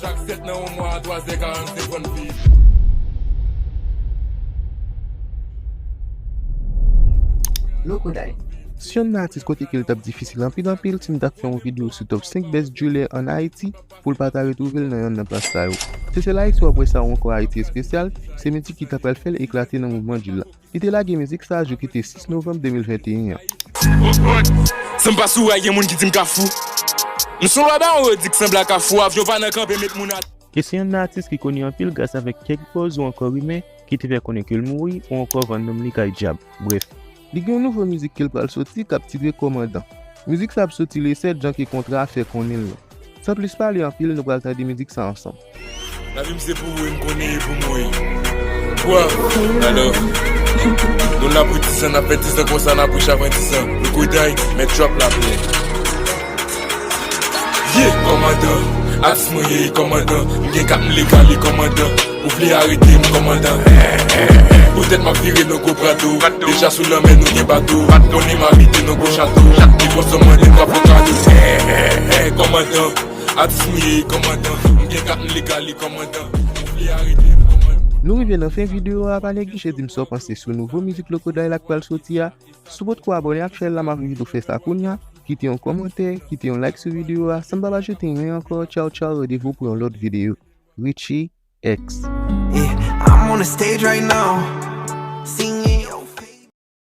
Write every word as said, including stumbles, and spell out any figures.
Chak sèt nan yon mwa, twazè karannsenk vann fi. Lokoday. Si yon atis kote ke l t ap difisil anpil anpil si m t ap fè yon videyo sou top senk best driller ann Ayiti, pou l pa ta retwouve l nan yonn nan plas sa yo. Se sèl Ayiti w ap wè sa ou ankò Ayiti espesyal, se mizik ki ta pral fè l eklate nan mouvman drill la. Li te lage mizik sa jou ki te sis novanm de mil venteyen an. San m pa sou ray, gen moun ki di m kafou. M sou lwa bawon, yo di k sanble a kafou. Avyon pa nan kanpe, met moun a. E se yon atis ki koni anpil gras avèk kèk buzz ou ankò rimè ki te fè konnen ke l mouri ou ankò vann nanm li kay dyab. Brèf. Li gen yon nouvo mizik ke l pral soti k ap titre Kòmandan. Mizik sa ap soti le sèt jan ke kontra a fè konnen l lan. San plis pale anpil, nou pral tande mizik sa ansanm. Lavi m se pou ou e m konnen e pou mwen. Bwa, alò, nou la pou dizan, n ap fè dizan konsa, n ap riche avan dizan. Lokoday, mèt drop la pou mwen. Ye, kòmandan, atis mwen ye, kòmandan. M gen kat m legal, e kòmandan. Ou vle arete m, kòmandan. Poutèt m ap vire nan gwo prado. Deja sou lanmè, nou gen bato. Konnen m arete nan gwo chato. Li konsa mande m pa fè kado. Kòmandan, atis m ye, kòmandan. M gen kat m legal, e kòmandan. Ou vle arete m, kòmandan. Nou rive nan fen videyo a, pa neglije di m sa w panse sou nouvo mizik Lokoday la k pral soti a. Si w potko abòne ak chèn la, m ap envite w fè sa kounye a. Kite yon kòmantè, kite yon like sou videyo a, san m pa pa jete anyen ankò, tchaw tchaw, randevou pou yon lòt videyo. Richie X. Yeah, I'm on the stage right now.